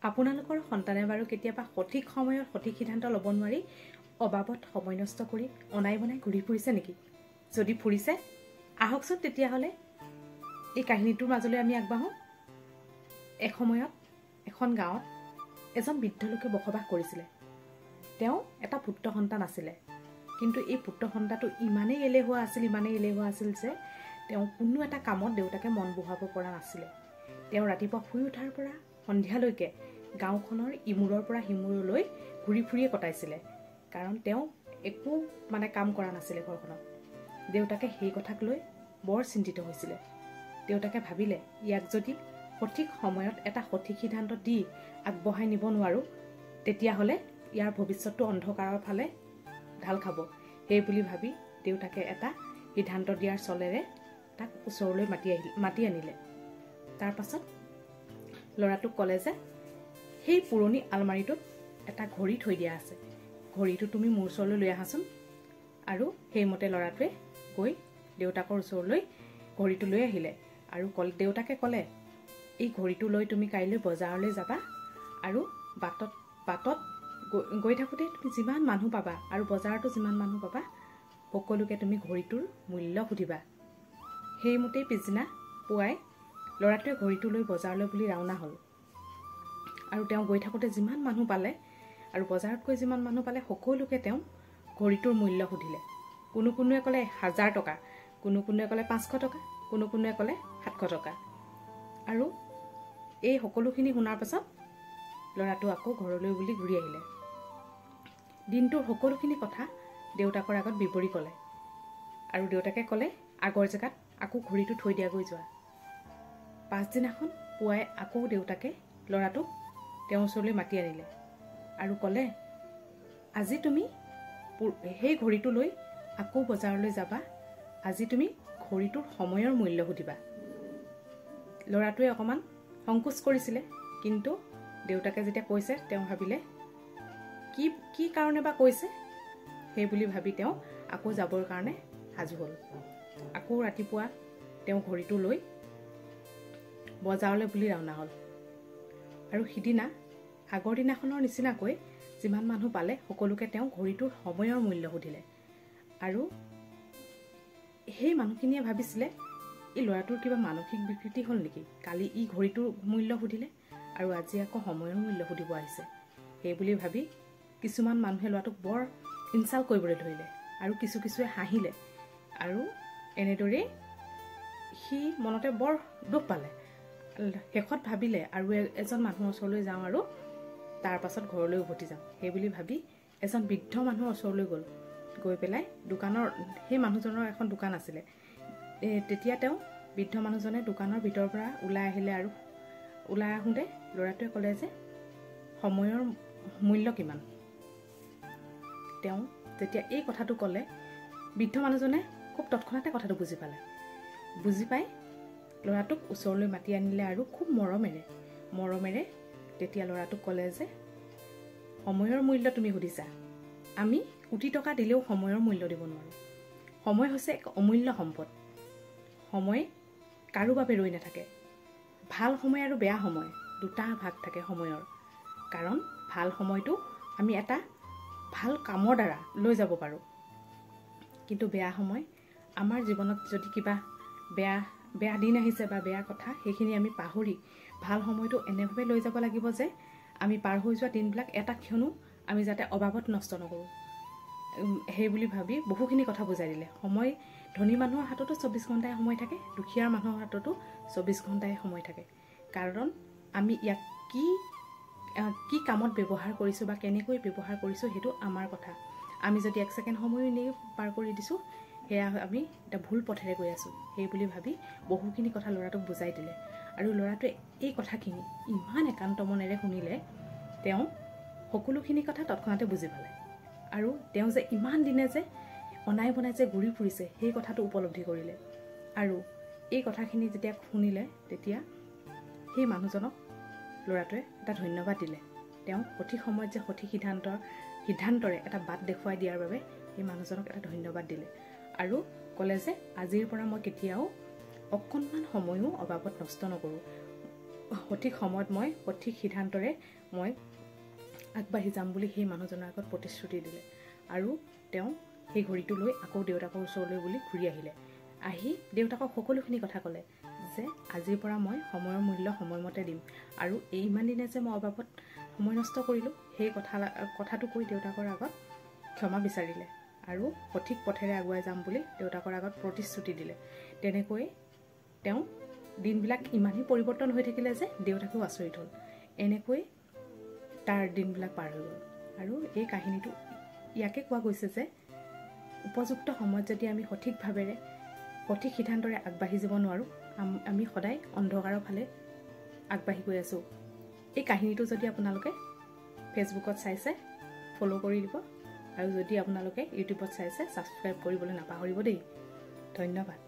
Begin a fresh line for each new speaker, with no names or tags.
আপোনালোকৰ সন্তানে বাৰু কেতিয়াবা সঠিক সময়ত সঠিক সিদ্ধান্ত ল'ব নোৱাৰি অবাবত সময় নষ্ট কৰি অনাই বনাই ঘূৰি ফুৰিছে নেকি? যদি ফুৰিছে, আহকচোন তেতিয়াহ'লে এই কাহিনীটোৰ মাজলৈ আমি আগবাঢ়োঁ। এসময়ত এখন গাঁৱত এজন বৃদ্ধ লোকে বসবাস কৰিছিলে। তেওঁ এটা পুত্ৰ সন্তান আছিলে, কিন্তু এই পুত্ৰ সন্তানটো ইমানেই এলেহুৱা আছিল, ইমানেই এলেহুৱা আছিল যে তেওঁ কোনো এটা কামত দেউতাকে মন বহাব পৰা নাছিলে। তেওঁ ৰাতিপুৱা শুই উঠাৰ পৰা সন্ধিয়ালৈকে গাঁওখনৰ ইমূৰৰ পৰা সিমূৰলৈ ঘূৰি ফুৰিয়ে কটাইছিলে, কাৰণ তেওঁ একো মানে কাম কৰা নাছিলে ঘৰখনত। দেউতাকে সেই কথাক লৈ বৰ চিন্তিত হৈছিলে। দেউতাকে ভাবিলে, ইয়াক যদি সঠিক সময়ত এটা সঠিক সিদ্ধান্ত দি আগবঢ়াই নিব নোৱাৰোঁ, তেতিয়াহ'লে ইয়াৰ ভৱিষ্যতটো অন্ধকাৰৰ ফালে ঢাল খাব। সেই বুলি ভাবি দেউতাকে এটা সিদ্ধান্ত দিয়াৰ চলেৰে তাক ওচৰলৈ মাতি আনিলে। তাৰ পাছত ল'ৰাটোক ক'লে যে সেই পুৰণি আলমাৰিটোত এটা ঘড়ী থৈ দিয়া আছে, ঘড়ীটো তুমি মোৰ ওচৰলৈ লৈ আহাচোন। আৰু সেইমতে ল'ৰাটোৱে গৈ দেউতাকৰ ওচৰলৈ ঘড়ীটো লৈ আহিলে আৰু দেউতাকে ক'লে, এই ঘড়ীটো লৈ তুমি কাইলৈ বজাৰলৈ যাবা আৰু বাটত গৈ থাকোঁতে তুমি যিমান মানুহ পাবা আৰু বজাৰতো যিমান মানুহ পাবা সকলোকে তুমি ঘড়ীটোৰ মূল্য সুধিবা। সেইমতেই পিছদিনা পুৱাই ল'ৰাটোৱে ঘড়ীটো লৈ বজাৰলৈ বুলি ৰাওনা হ'ল। আৰু তেওঁ গৈ থাকোঁতে যিমান মানুহ পালে আৰু বজাৰত গৈ যিমান মানুহ পালে সকলোকে তেওঁ ঘড়ীটোৰ মূল্য সুধিলে। কোনো কোনোৱে ক'লে 1000 টকা, কোনো কোনোৱে ক'লে 500 টকা, কোনো কোনোৱে ক'লে 700 টকা। আৰু এই সকলোখিনি শুনাৰ পাছত ল'ৰাটো আকৌ ঘৰলৈ বুলি ঘূৰি আহিলে। দিনটোৰ সকলোখিনি কথা দেউতাকৰ আগত বিৱৰি ক'লে আৰু দেউতাকে ক'লে, আগৰ জেগাত আকৌ ঘড়ীটো থৈ দিয়াগৈ যোৱা। পাছদিনাখন পুৱাই আকৌ দেউতাকে ল'ৰাটোক তেওঁৰ ওচৰলৈ মাতি আনিলে আৰু ক'লে, আজি তুমি সেই ঘড়ীটো লৈ আকৌ বজাৰলৈ যাবা, আজি তুমি ঘড়ীটোৰ সময়ৰ মূল্য সুধিবা। ল'ৰাটোৱে অকণমান সংকোচ কৰিছিলে, কিন্তু দেউতাকে যেতিয়া কৈছে তেওঁ ভাবিলে কি কি কাৰণে বা কৈছে, সেই বুলি ভাবি তেওঁ আকৌ যাবৰ কাৰণে সাজু হ'ল। আকৌ ৰাতিপুৱা তেওঁ ঘড়ীটো লৈ বজাৰলৈ বুলি ৰাওনা হ'ল। আৰু সিদিনা আগৰ দিনাখনৰ নিচিনাকৈ যিমান মানুহ পালে সকলোকে তেওঁ ঘড়ীটোৰ সময়ৰ মূল্য সুধিলে। আৰু সেই মানুহখিনিয়ে ভাবিছিলে, এই ল'ৰাটোৰ কিবা মানসিক বিকৃতি হ'ল নেকি, কালি ই ঘড়ীটোৰ মূল্য সুধিলে আৰু আজি আকৌ সময়ৰ মূল্য সুধিব আহিছে। সেই বুলি ভাবি কিছুমান মানুহে ল'ৰাটোক বৰ ইনচাল্ট কৰিবলৈ ধৰিলে আৰু কিছু কিছুৱে হাঁহিলে। আৰু এনেদৰেই সি মনতে বৰ দুখ পালে। শেষত ভাবিলে আৰু এজন মানুহৰ ওচৰলৈ যাওঁ আৰু তাৰ পাছত ঘৰলৈ উভতি যাওঁ। সেই বুলি ভাবি এজন বৃদ্ধ মানুহৰ ওচৰলৈ গ'ল। গৈ পেলাই দোকানৰ সেই মানুহজনৰ এখন দোকান আছিলে। তেতিয়া তেওঁ বৃদ্ধ মানুহজনে দোকানৰ ভিতৰৰ পৰা ওলাই আহিলে আৰু ওলাই আহোঁতে ল'ৰাটোৱে ক'লে যে সময়ৰ মূল্য কিমান। তেওঁ যেতিয়া এই কথাটো ক'লে, বৃদ্ধ মানুহজনে খুব তৎক্ষণাতে কথাটো বুজি পালে। বুজি পাই ল'ৰাটোক ওচৰলৈ মাতি আনিলে আৰু খুব মৰমেৰে তেতিয়া ল'ৰাটোক ক'লে যে সময়ৰ মূল্য তুমি সুধিছা, আমি কোটি টকা দিলেও সময়ৰ মূল্য দিব নোৱাৰোঁ। সময় হৈছে এক অমূল্য সম্পদ। সময় কাৰো বাবে ৰৈ নাথাকে। ভাল সময় আৰু বেয়া সময় দুটা ভাগ থাকে সময়ৰ। কাৰণ ভাল সময়টো আমি এটা ভাল কামৰ দ্বাৰা লৈ যাব পাৰোঁ, কিন্তু বেয়া সময় আমাৰ জীৱনত যদি কিবা বেয়া বেয়া দিন আহিছে বা বেয়া কথা, সেইখিনি আমি পাহৰি ভাল সময়টো এনেভাৱে লৈ যাব লাগিব যে আমি পাৰ হৈ যোৱা দিনবিলাক এটা ক্ষণো আমি যাতে অবাবত নষ্ট নকৰোঁ। সেই বুলি ভাবি বহুখিনি কথা বুজাই দিলে। সময় ধনী মানুহৰ হাততো 24 ঘণ্টাই সময় থাকে, দুখীয়া মানুহৰ হাততো 24 ঘণ্টাই সময় থাকে। কাৰণ আমি ইয়াক কি কি কামত ব্যৱহাৰ কৰিছোঁ বা কেনেকৈ ব্যৱহাৰ কৰিছোঁ সেইটো আমাৰ কথা। আমি যদি এক ছেকেণ্ড সময়ো এনেই পাৰ কৰি দিছোঁ, সেয়া আমি এটা ভুল পথেৰে গৈ আছোঁ। সেই বুলি ভাবি বহুখিনি কথা ল'ৰাটোক বুজাই দিলে। আৰু ল'ৰাটোৱে এই কথাখিনি ইমান একান্ত মনেৰে শুনিলে, তেওঁ সকলোখিনি কথা তৎক্ষণাতে বুজি পালে। আৰু তেওঁ যে ইমান দিনে যে অনাই বনাই যে ঘূৰি ফুৰিছে সেই কথাটো উপলব্ধি কৰিলে। আৰু এই কথাখিনি যেতিয়া শুনিলে, তেতিয়া সেই মানুহজনক ল'ৰাটোৱে এটা ধন্যবাদ দিলে। তেওঁ সঠিক সময়ত যে সঠিক সিদ্ধান্তৰে এটা বাট দেখুৱাই দিয়াৰ বাবে সেই মানুহজনক এটা ধন্যবাদ দিলে আৰু ক'লে যে আজিৰ পৰা মই কেতিয়াও অকণমান সময়ো অবাবত নষ্ট নকৰোঁ। সঠিক সময়ত মই সঠিক সিদ্ধান্তৰে মই আগবাঢ়ি যাম বুলি সেই মানুহজনৰ আগত প্ৰতিশ্ৰুতি দিলে। আৰু তেওঁ সেই ঘড়ীটো লৈ আকৌ দেউতাকৰ ওচৰলৈ বুলি ঘূৰি আহিলে। আহি দেউতাকক সকলোখিনি কথা ক'লে যে আজিৰ পৰা মই সময়ৰ মূল্য সময়মতে দিম আৰু এই ইমান দিনে যে মই অবাবত সময় নষ্ট কৰিলোঁ, সেই কথাটো কৈ দেউতাকৰ আগত ক্ষমা বিচাৰিলে আৰু সঠিক পথেৰে আগুৱাই যাম বুলি দেউতাকৰ আগত প্ৰতিশ্ৰুতি দিলে। তেনেকৈ তেওঁ দিনবিলাক ইমানেই পৰিৱৰ্তন হৈ থাকিলে যে দেউতাকেও আচৰিত হ'ল। এনেকৈ তাৰ দিনবিলাক পাৰ হৈ গ'ল। আৰু এই কাহিনীটো ইয়াকে কোৱা গৈছে যে উপযুক্ত সময়ত যদি আমি সঠিকভাৱেৰে সঠিক সিদ্ধান্তৰে আগবাঢ়ি যাব নোৱাৰোঁ, আমি সদায় অন্ধকাৰৰ ফালে আগবাঢ়ি গৈ আছোঁ। এই কাহিনীটো যদি আপোনালোকে ফেচবুকত চাইছে ফ'ল' কৰি দিব, আৰু যদি আপোনালোকে ইউটিউবত চাইছে ছাবস্ক্ৰাইব কৰিবলৈ নাপাহৰিব দেই। ধন্যবাদ।